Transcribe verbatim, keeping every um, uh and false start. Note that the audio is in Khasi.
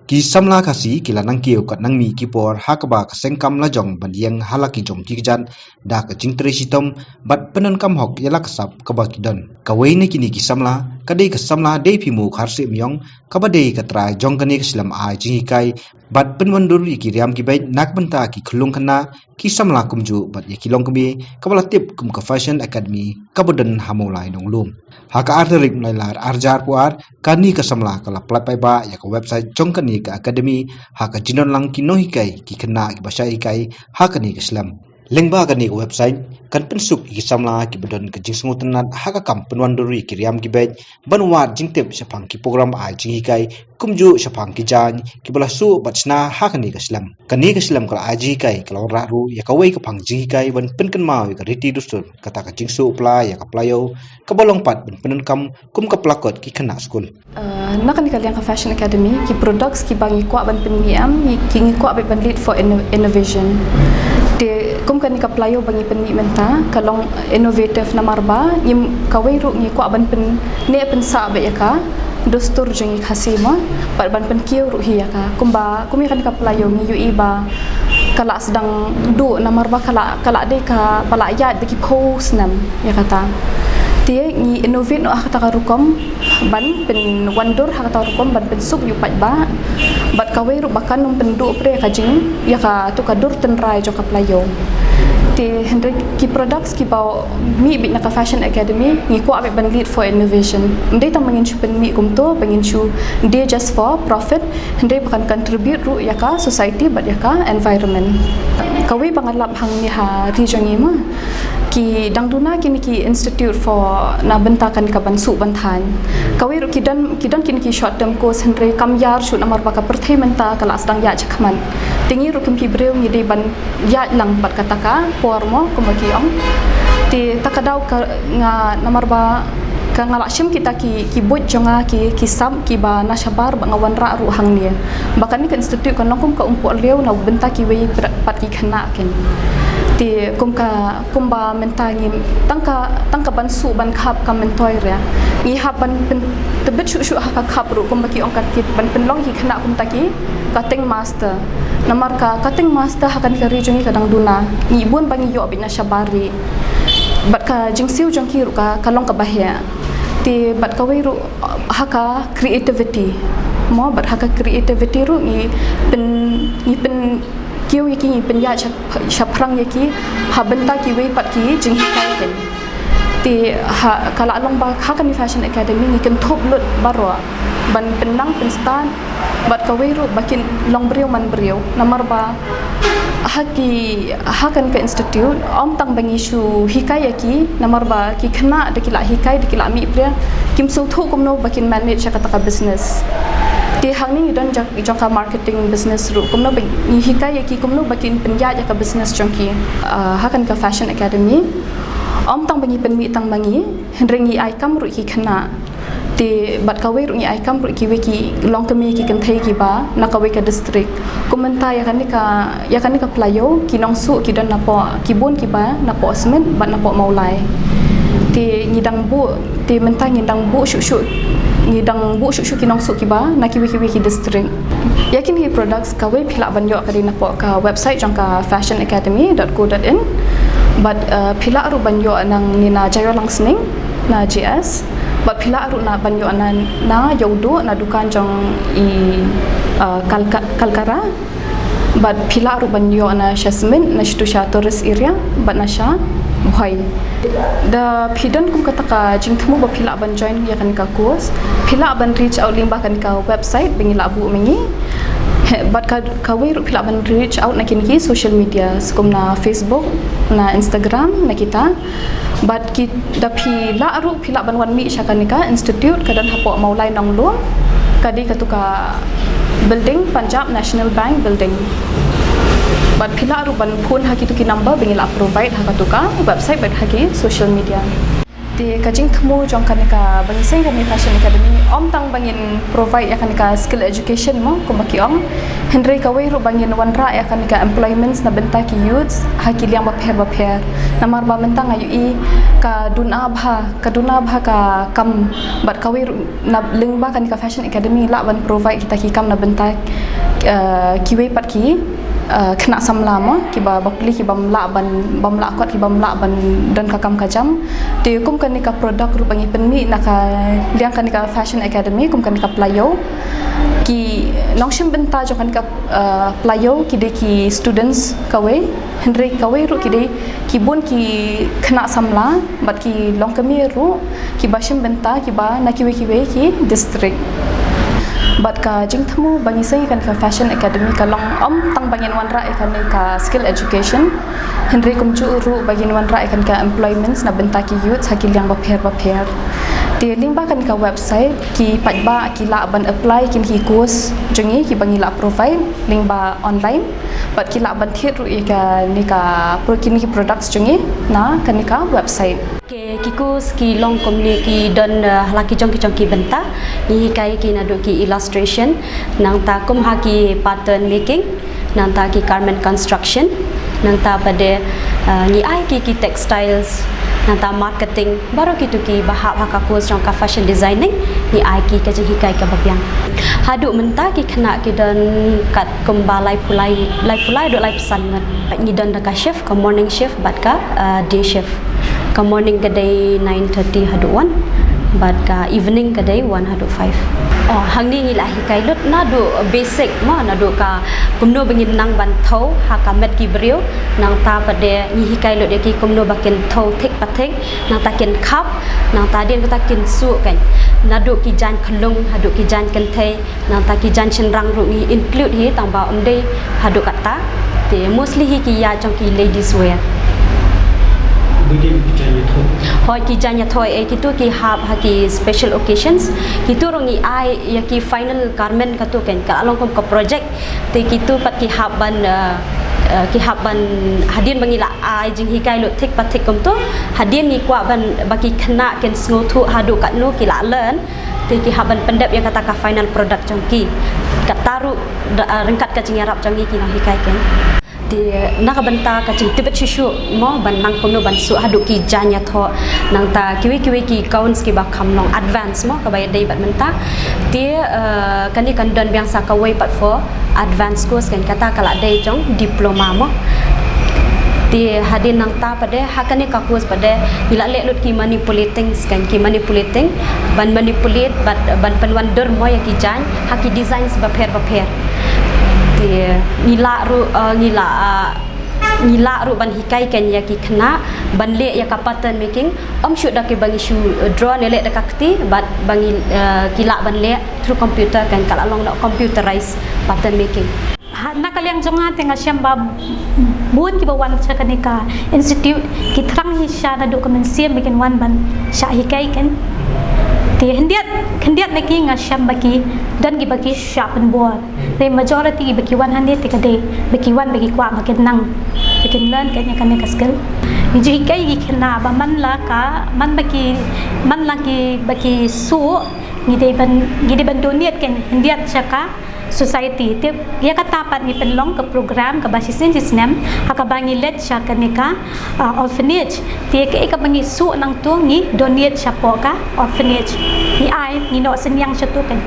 Ki samla Khasi ki la nang kiew kat nang mih ki por ha kaba ka seng kam la jong ban ïeng ha la ki jong ki kjat da ka jingtrei shitom bad pyndonkam hok ïa la ka sap kaba ki don. Kawei na kine ki samla ka dei ka samla Deiphimu Kharsih Miong, kaba dei ka trai jong kane ka shlem ai jinghikai bad pynwandur ïa ki riam ki beit na ka bynta ki khyllung khynnah, ki samla kumjuh bad ïa ki longkmie, kaba la tip kum ka Fashion Academy kaba don ha Mawlai Nonglum. Ha ka ar tarik Nailar ar hajar arphew ar, kane ka samla ka la pynlait paidbah ïa ka website jong kane ka academy ha ka jingdon lang ki nonghikai ki khynnah kiba shah hikai ha kane ka shlem. Lyngba kane ka website kan pynsuk ïa ki samla kiba don ka jingsngewtynnat ha ka kam pynwandur ïa ki riam ki beit ban wad jingtip shaphang ki program ai jinghikai kumjuh shaphang ki jaiñ kiba la suh bad shna ha kane ka shlem. Kane ka shlem ka la ai jinghikai ka la wanrah ruh ïa kawei ka phang jinghikai ban pynkynmaw ïa ka riti dustur, kata ka jingsuh pla ïa ka plaiew, kaba long pat ban pyndonkam kum ka plakot ki khynnah skul. Uh, na kane ka liang ka Fashion Academy, ki products kiba ngi kwah ban pynmih em, ngi, ki ngi kwah beit ban lead for inno-, innovation. Te kum kane ka plaiew ba ngi pynmih mynta ka long innovative namar ba ngi, kawei ruh ngi kwah ban pynneh pynsah beit ïa ka dustur jong ngi Khasi mo, bad ban pynkiew ruh hi ïa ka. Kumba, kum ïa kane ka plaiew ngi ïohi ba ka la sdang duh namar ba ka la, ka la dei kaba la ïaid da ki phew snem ïa kata. Te ngi innovate noh ha kata ka rukom ban pynwandur, ha kata ka rukom ban pynsuk ïa u paidbah bad kawei ruh ba kan ym pynduh pre ïa ka jing, ïa katu ka dur tynrai jong ka plaiew. Te hynrei ki products kiba mih beit na ka Fashion Academy ngi kwah beit ban lead for innovation. Ym dei tang ba ngin shu pynmih kumto ba ngin shu die just for profit, hynrei ba kan contribute ruh ïa ka society bad ïa ka environment. Kawei ba nga lap hangne ha ri jong ngi ma, ki dang duna kine ki institute for na bynta kane ka ban suh ban thaiñ. Kawei ruh ki don, ki don kine ki short term course, hynrei kam ïar shuh namar ba ka pyrthei mynta ka la sdang ïaid shakhmat. Te ngi ruh kum ki briew ngi dei ban ïaid lang bad kata ka por mo, kumba ki ong. Te kata ka daw ka nga namar ba ka nga la shim kita ki, ki buit jong nga ki, ki sap kiba na shabar ba nga wanrah ruh hangne. Ba kane ka institute kan long kum ka umpohliew na bynta kiwei pat ki khynnah kin. Te kum ka, kumba mynta ngi tang ka, tang ka ban suh ban khap kam myntoi re. Ngi hap ban pyn, tebit shuh shuh ha ka khap ruh kumba ki ong ka ki ban pynlong ki khynnah kumta ki cutting master. Namar ka cutting master ha kane ka ri jong ngi ka dang duna. Ngi bun ba ngi ïoh beit na shabar ri. Bad ka jingsiew jong ki ruh ka, ka long kaba heh. Te bad kawei ruh ha ka creativity. Mo, bad ha ka creativity ruh ngi pyn, ngi pynkiew ïa ki, ngi pynïaid shap, shaphrang ïa ki ha bynta kiwei pat ki jinghikai kin. Te ha, ka la long ba ha kane Fashion Academy ngi kynthup lut baroh ban pynnang pynstad bad kawei ruh ba kin long briew man briew. Namar ba ha ki, ha kane ka institute, ym tang ba ngi shu hikai ïa ki, namar ba ki khynnah da ki la hikai, da ki la mih pre, kim sngewthuh kumno ba kin manage ïa kata ka business. Te hangne ngi don jong, jong ka marketing business ruh, kumno ba ngi hikai ïa ki kumno ba kin pynïaid ïa ka business jong ki. Ah, ha kane ka Fashion Academy, ym tang ba ngi pynmih tang ma ngi, hynrei ngi ai kam ruh ki khynnah. Te bad kawei ruh ngi ai kam ruh kiwei ki longkmie ki kynthei kiba na kawei ka district. Kum mynta ïa kane ka, ïa kane ka plaiew ki nongsuh ki don napoh, ki bun kiba napoh Smit bad napoh Mawlai. Te ngi dang buh, te mynta ngi dang buh shuh shuh, ngi dang buh shuh shuh ki nongsuh kiba na kiwei kiwei ki district. Ïa kine ki products kawei phi lah ban ïoh ka dei napoh ka website jong ka fashion academy dot co dot in. Bad, uh, phi lah ruh ban ïoh nangne na Jaiaw Langsning na J S. Bad phi lah ruh na ban ïoh na, na Ïewduh na dukan jong i, uh, Kalka-, Kalkara. Bad phi lah ruh ban ïoh na sha Smit, na shitu sha tourist area, bad na sha Bhoi. Da phi don kum kata ka jingthmu ba phi lah ban join ïa kane ka course, phi lah ban reach out lyngba kane ka website ba ngi lah buh mynne. He, bad ka, kawei ruh phi lah ban reach out na kine ki social media, kum na Facebook, na Instagram, na kita. Bad ki, da phi lah ruh phi lah ban wan mih sha kane ka institute ka don hapoh Mawlai Nonglum, ka dei katu ka building, Punjab National Bank building. Bad phi lah ruh ban phone ha kitu ki number ba ngi lah provide ha katu ka website bad ha ki social media. Te ka jingthmu jong kane ka ba ngi seng kane Fashion Academy, ym tang ba ngin provide ïa kane ka skill education mo, kumba ki ong. Hynrei kawei ruh ba ngin wanrah ïa kane ka employments na bynta ki youths ha ki liang bapher bapher. Namar ba mynta nga ïohi ka duna bha, ka duna bha ka kam, bad kawei ruh na lyngba kane ka Fashion Academy lah ban provide kita ki kam na bynta, eh, kiwei pat ki, eh, khynnah samla mo, kiba bapli ki bym lah ban, bym lah kot, ki bym lah ban don ka kam ka jam. Te kum kane ka product ruh ba ngi pynmih na ka liang kane ka Fashion Academy, kum kane ka playo. Ki nongshim bynta jong kane ka, eh, playo ki dei ki students kawei, hynrei kawei ruh ki dei ki bun ki khynnah samla, bad ki longkmie ruh, kiba shim bynta, kiba na kiwei kiwei ki district. Bad ka jingthmu ba ngi seng ïa kane ka Fashion Academy ka long ym tang ba ngin wanrah ïa kane ka skill education, hynrei kumjuh ruh ba ngin wanrah ïa kane ka employments na bynta ki youths ha ki liang bapher bapher. Te lyngba kane ka website, ki paidbah ki lah ban apply ïa kine ki course jong ngi kiba ngi lah provide lyngba online. Bad ki lah ban thied ruh ïa kane ka pro-, kine ki products jong ngi na kane ka website. Ki, ki course ki long kumne, ki don, eh, ha la ki jong ki jong ki bynta. Ngi hikai ki naduh ki illustration, nangta kum ha ki pattern making, nangta ki garment construction, nangta pat de, eh, ngi ai ki, ki textiles, nangta marketing, baroh kitu kiba hap ha ka course jong ka fashion designing, ngi ai ki ka jinghikai kaba biang. Haduh mynta ki khynnah ki don katkum ba laiphew lai, laiphew lai haduh laiphew san ngut. Ngi don da ka shift, ka morning shift bad ka, eh, day shift. Ka morning ka dei nine thirty haduh one, bad ka evening ka dei one haduh five. Oh, hangne ngi la hikai lut naduh basic mo, naduh ka kumno ba ngin nang ban thew ha ka met ki briew, nangta pat de ngi hikai lut ïa ki kumno ba kin thew thik pa thik, nangta kin khap, nangta dien kata kin suh kan. Naduh ki jaiñ khyllung haduh ki jaiñ kynthei, nangta ki jaiñ shynrang ruh ngi include hi, tang ba ym dei haduh katta. Te mostly hi ki ïa jong ki ladies wear. Bad ki jaiñ ïathoh? Hooid, ki jaiñ ïathoh, eh, kitu ki hap ha ki special occasions. Kitu ruh ngi ai ïa ki final garment katu kan, ka la long kum ka project. Te kitu pat ki hap ban, eh, eh, ki hap ban, hadien ba ngi la ai jinghikai lut thik pa thik kumtu, hadien ngi kwah ban ba ki khynnah kin sngewthuh haduh katno ki la learn. Te ki hap ban pyndep ïa kata ka final product jong ki. Kata ruh da, ah, ryngkat ka jingïarap jong ngi ki nonghikai kan. Te na ka bynta ka jingtbit shuh shuh mo, ban nang kumno ban suh haduh ki jaiñ ïathoh, nangta kiwei kiwei ki gowns kiba kham long advance mo, kaba ïadei bad mynta. Te, eh, kane kan don biang sa kawei pat for advance course kan, kata ka la dei jong diploma mo. Te hadien nangta pat de, ha kane ka course pat de, ngi la leh lut ki manipulating kan, ki manipulating, ban manipulate, bad ban pynwandur mo ïa ki jaiñ ha ki designs bapher bapher. Te ngi lah ruh, eh, ngi lah, eh, ngi lah ruh ban hikai kan ïa ki khynnah ban leh ïa ka pattern making, ym shu da kiba ngi shu, eh, draw ne leh da ka kti, bad ba ngi, eh, ki lah ban leh through computer kan, ka la long na computerized pattern making. Ha, na ka liang jong nga te nga shem ba bun kiba wan sha kane ka institute ki thrang hi sha naduh ka mynsiem ba kin wan ban shah hikai kan. Te khyndiat, khyndiat na ki nga shem ba ki don kiba ki shah pynbor. Te majority kiba ki wan hangne te ka dei ba ki wan ba ki kwah ba kin nang, ba kin learn kan ïa kane ka skill. Ngi ju hikai ki khynnah ba man la ka, man ba ki, man la ki ba ki suh, ngi dei ban, ngi dei ban donate kan khyndiat sha ka society. Te ïa kata pat ngi pynlong ka program kaba shisien shisnem, ha kaba ngi leit sha kane ka, ah, orphanage. Te kaei kaba ngi suh nangto ngi donate shapoh ka orphanage. Ngi ai, ngi noh synñiang shato kan.